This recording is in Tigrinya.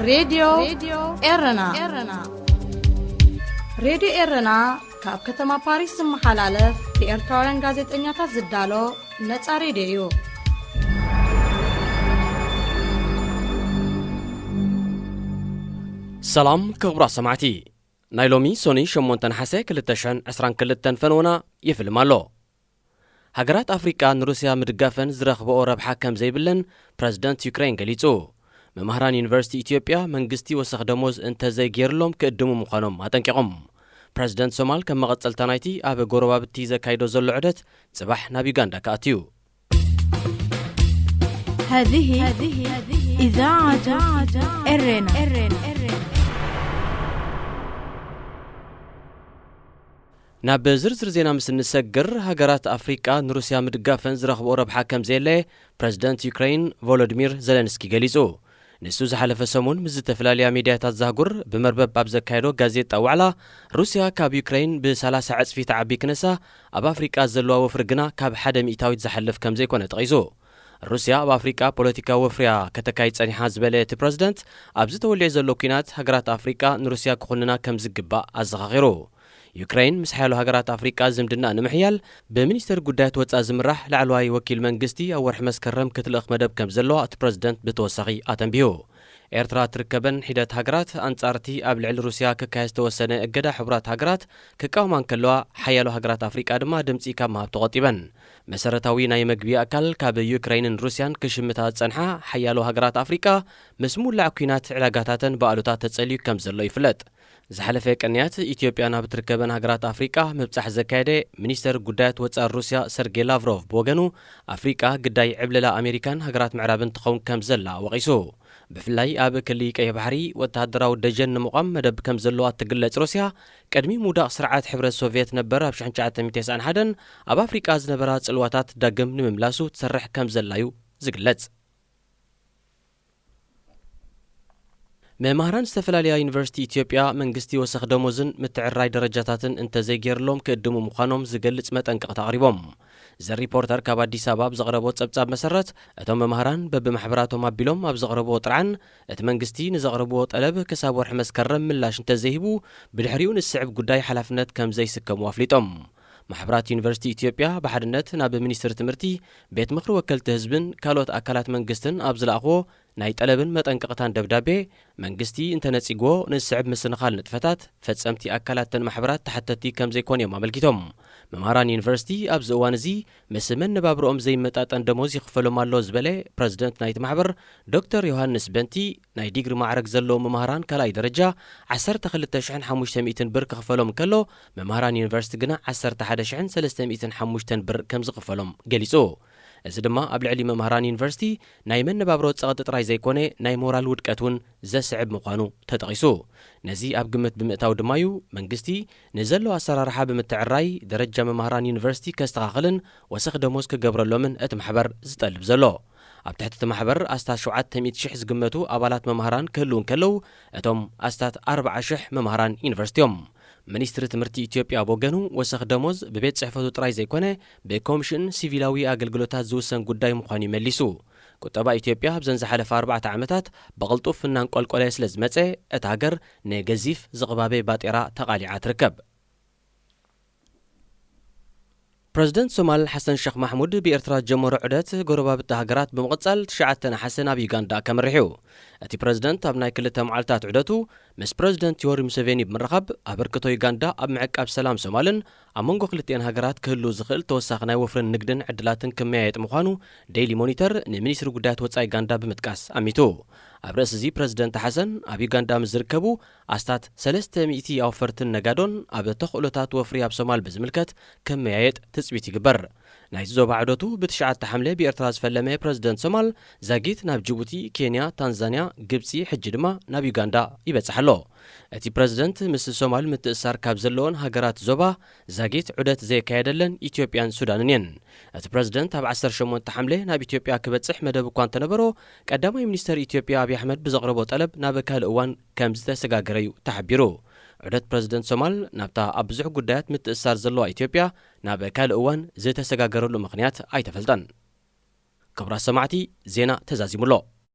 ሬድዮ ኤረና። ሬድዮ ኤረና ካብ ከተማ ፓሪስ ዝመሓላለፍ ብኤርትራውያን ጋዜጠኛታት ዝዳሎ ነጻ ሬድዮ እዩ። ሰላም ክቡራት ሰማዕቲ፣ ናይ ሎሚ ሶኒ ሸሞንተ ነሓሰ ክልተ ሽሕን ዕስራን ክልተን ፈነወና ይፍልም ኣሎ። ሃገራት ኣፍሪቃ ንሩስያ ምድጋፈን ዝረኽብኦ ረብሓ ከም ዘይብለን ፕረዚደንት ዩክሬን ገሊጹ። መማህራን ዩኒቨርሲቲ ኢትዮጵያ መንግስቲ ወሰኽ ደሞዝ እንተዘይገይርሎም ክእድሙ ምዃኖም ኣጠንቂቖም። ፕረዚደንት ሶማል ከም መቐጸልታ ናይቲ ኣብ ጎረባብቲ ዘካይዶ ዘሎ ዑደት ጽባሕ ናብ ዩጋንዳ ክኣትዩ። هذه إذاعة إرنا. ናብ ዝርዝር ዜና ምስ እንሰግር፣ ሃገራት ኣፍሪቃ ንሩስያ ምድጋፈን ዝረኽብኦ ረብሓ ከም ዘየለ ፕረዚደንት ዩክሬን ቮሎዲሚር ዘለንስኪ ገሊጹ። ንሱ ዝሓለፈ ሰሙን ምስ ዝተፈላለያ ሚድያታት ዛህጉር ብመርበብ ኣብ ዘካየዶ ጋዜጣ ዋዕላ፣ ሩስያ ካብ ዩክሬን ብ30 ዕጽፊ ትዓቢ ክነሳ፣ ኣብ ኣፍሪቃ ዘለዋ ወፍሪ ግና ካብ ሓደ ሚእታዊት ዝሓልፍ ከም ዘይኮነ ጠቒሱ። ሩስያ ኣብ ኣፍሪቃ ፖለቲካዊ ወፍርያ ከተካይድ ጸኒሓ ዝበለ እቲ ፕረዚደንት፣ ኣብዚ ተወሊዑ ዘሎ ኲናት ሃገራት ኣፍሪቃ ንሩስያ ክኹንና ከም ዝግባእ ኣዘኻኺሩ። ዩክሬን ምስ ሓያሎ ሃገራት ኣፍሪቃ ዝምድና ንምሕያል ብሚኒስተር ጉዳያት ወጻኢ ዝምራሕ ላዕለዋይ ወኪል መንግስቲ ኣብ ወርሒ መስከረም ክትልእኽ መደብ ከም ዘለዋ እቲ ፕረዚደንት ብተወሳኺ ኣተንቢሁ። ኤርትራ ትርከበን ሒደት ሃገራት ኣንጻርቲ ኣብ ልዕሊ ሩስያ ክካየድ ዝተወሰነ እገዳ ሕቡራት ሃገራት ክቃወማ እንከለዋ፣ ሓያሎ ሃገራት ኣፍሪቃ ድማ ድምጺ ካብ ምሃብ ተቖጢበን። መሰረታዊ ናይ መግቢ ኣካል ካብ ዩክሬንን ሩስያን ክሽምታ ዝጸንሓ ሓያሎ ሃገራት ኣፍሪቃ፣ ምስ ምውላዕ ኲናት ዕዳጋታተን ብኣሉታ ተጸልዩ ከም ዘሎ ይፍለጥ። ዝሓለፈ ቀንያት ኢትዮጵያ ናብ ትርከበን ሃገራት ኣፍሪቃ ምብጻሕ ዘካየደ ሚኒስተር ጉዳያት ወጻኢ ሩስያ ሰርጌ ላቭሮቭ ብወገኑ፣ ኣፍሪቃ ግዳይ ዕብለላ ኣሜሪካን ሃገራት ምዕራብን ትኸውን ከም ዘላ ወቒሱ። ብፍላይ ኣብ ክሊ ቀይሕ ባሕሪ ወተሃደራዊ ደጀን ንምቋም መደብ ከም ዘለዋ እትግለጽ ሩስያ፣ ቅድሚ ምውዳቕ ስርዓት ሕብረት ሶቭየት ነበር ኣብ ሽሕን ትሽዓተ ሚእትን ተስዓን ሓደን ኣብ ኣፍሪቃ ዝነበራ ጽልዋታት ዳግም ንምምላሱ ትሰርሕ ከም ዘላ እዩ ዝግለጽ። መማህራን ዝተፈላለያ ዩኒቨርሲቲ ኢትዮጵያ መንግስቲ ወሰኽ ደሞዝን ምትዕራይ ደረጃታትን እንተዘይገይርሎም ክእድሙ ምዃኖም ዝገልጽ መጠንቀቕታ ኣቕሪቦም። ዘ ሪፖርተር ካብ ኣዲስ ኣበባ ኣብ ዘቕረቦ ጸብጻብ መሰረት፣ እቶም መማህራን በብማሕበራቶም ኣቢሎም ኣብ ዘቕረብዎ ጥርዓን፣ እቲ መንግስቲ ንዘቕረብዎ ጠለብ ክሳብ ወርሒ መስከረም ምላሽ እንተዘይሂቡ፣ ብድሕሪኡ ንዝስዕብ ጉዳይ ሓላፍነት ከም ዘይስከሙ ኣፍሊጦም። ማሕበራት ዩኒቨርሲቲ ኢትዮጵያ ብሓድነት ናብ ሚኒስትሪ ትምህርቲ፣ ቤት ምኽሪ ወከልቲ ህዝብን ካልኦት ኣካላት መንግስትን ኣብ ዝለኣኽዎ ናይ ጠለብን መጠንቀቕታን ደብዳቤ፣ መንግስቲ እንተነጺግዎ ንዝስዕብ ምስንኻል ንጥፈታት፣ ፈጸምቲ ኣካላትን ማሕበራት ተሓተቲ ከም ዘይኮኑ እዮም ኣመልኪቶም። መምሃራን ዩኒቨርሲቲ ኣብዚ እዋን እዚ ምስ መነባብሮኦም ዘይመጣጠን ደሞዝ ይኽፈሎም ኣሎ ዝበለ ፕረዚደንት ናይቲ ማሕበር ዶክተር ዮሃንስ በንቲ፣ ናይ ዲግሪ ማዕረግ ዘለዎም መምሃራን ካልኣይ ደረጃ ዓሰርተ ክልተ ሽሕን ሓሙሽተ ሚእትን ብር ክኽፈሎም እንከሎ፣ መምሃራን ዩኒቨርሲቲ ግና ዓሰርተ ሓደ ሽሕን ሰለስተ ሚእትን ሓሙሽተን ብር ከም ዝኽፈሎም ገሊጹ። እዚ ድማ ኣብ ልዕሊ መምሃራን ዩኒቨርሲቲ ናይ መነባብሮ ጸቕጢ ጥራይ ዘይኮነ፣ ናይ ሞራል ውድቀት እውን ዘስዕብ ምዃኑ ተጠቒሱ። ነዚ ኣብ ግምት ብምእታው ድማ እዩ መንግስቲ ንዘሎ ኣሰራርሓ ብምትዕራይ ደረጃ መምሃራን ዩኒቨርሲቲ ከስተኻኽልን ወሰኽ ደሞዝ ክገብረሎምን እቲ ማሕበር ዝጠልብ ዘሎ። ኣብ ትሕቲ እቲ ማሕበር ኣስታት ሸውዓተ ሚእቲ ሽሕ ዝግመቱ ኣባላት መምሃራን ክህልዉ እንከለዉ፣ እቶም ኣስታት ኣርብዓ ሽሕ መምሃራን ዩኒቨርሲቲ እዮም። ሚኒስትሪ ትምህርቲ ኢትዮጵያ ብወገኑ፣ ወሰኽ ደሞዝ ብቤት ጽሕፈቱ ጥራይ ዘይኮነ፣ ብኮሚሽን ሲቪላዊ ኣገልግሎታት ዝውሰን ጉዳይ ምዃኑ እዩ መሊሱ። ቁጠባ ኢትዮጵያ ኣብዘን ዝሓለፋ ኣርባዕተ ዓመታት ብቕልጡፍ እናንቆልቆለ ስለ ዝመጸ፣ እታ ሃገር ንገዚፍ ዝቕባበ ባጤራ ተቓሊዓ ትርከብ። ፕረዚደንት ሶማል ሓሰን ሸኽ ማሕሙድ ብኤርትራ ዝጀመሮ ዑደት ጎረባብቲ ሃገራት ብምቕጻል፣ ትሽዓተ ነሓሰ ናብ ዩጋንዳ ከምርሕ እዩ። እቲ ፕረዚደንት ኣብ ናይ ክልተ መዓልታት ዑደቱ ምስ ፕረዚደንት ዮወሪ ሙሴቬኒ ብምርኻብ፣ ኣበርክቶ ዩጋንዳ ኣብ ምዕቃብ ሰላም ሶማልን ኣብ መንጎ ክልቲኤን ሃገራት ክህሉ ዝኽእል ተወሳኺ ናይ ወፍርን ንግድን ዕድላትን ክመያየጥ ምዃኑ ዴይሊ ሞኒተር ንሚኒስትሪ ጉዳያት ወጻኢ ዩጋንዳ ብምጥቃስ ኣሚቱ። ኣብ ርእሲ እዚ ፕረዚደንት ሓሰን ኣብ ዩጋንዳ ምስ ዝርከቡ ኣስታት ሰለስተ ሚእቲ ኣውፈርትን ነጋዶን ኣብ ተኽእሎታት ወፍሪ ኣብ ሶማል ብዝምልከት ክመያየጥ ትጽቢት ይግበር። ናይዚ ዞባ ዑደቱ ብትሽዓተ ሓምለ ብኤርትራ ዝፈለመ ፕረዚደንት ሶማል ዛጊት ናብ ጅቡቲ፣ ኬንያ፣ ታንዛንያ፣ ግብጺ፣ ሕጂ ድማ ናብ ዩጋንዳ ይበጽሕ ኣሎ። እቲ ፕረዚደንት ምስ ሶማል ምትእሳር ካብ ዘለዎን ሃገራት ዞባ ዛጊት ዑደት ዘየካየደለን ኢትዮጵያን ሱዳንን እየን። እቲ ፕረዚደንት ኣብ ዓሰርተ ሸሞንተ ሓምለ ናብ ኢትዮጵያ ክበጽሕ መደብ እኳ እንተነበሮ፣ ቀዳማይ ሚኒስተር ኢትዮጵያ ኣብይ ኣሕመድ ብዘቕረቦ ጠለብ ናብ ካልእ እዋን ከም ዝተሰጋገረ እዩ ተሓቢሩ። ዑደት ፕረዚደንት ሶማል ናብታ ኣብ ብዙሕ ጉዳያት ምትእሳር ዘለዋ ኢትዮጵያ ናብ ካልእ እዋን ዝተሰጋገረሉ ምኽንያት ኣይተፈልጠን። ክቡራት ሰማዕቲ፣ ዜና ተዛዚሙ ኣሎ።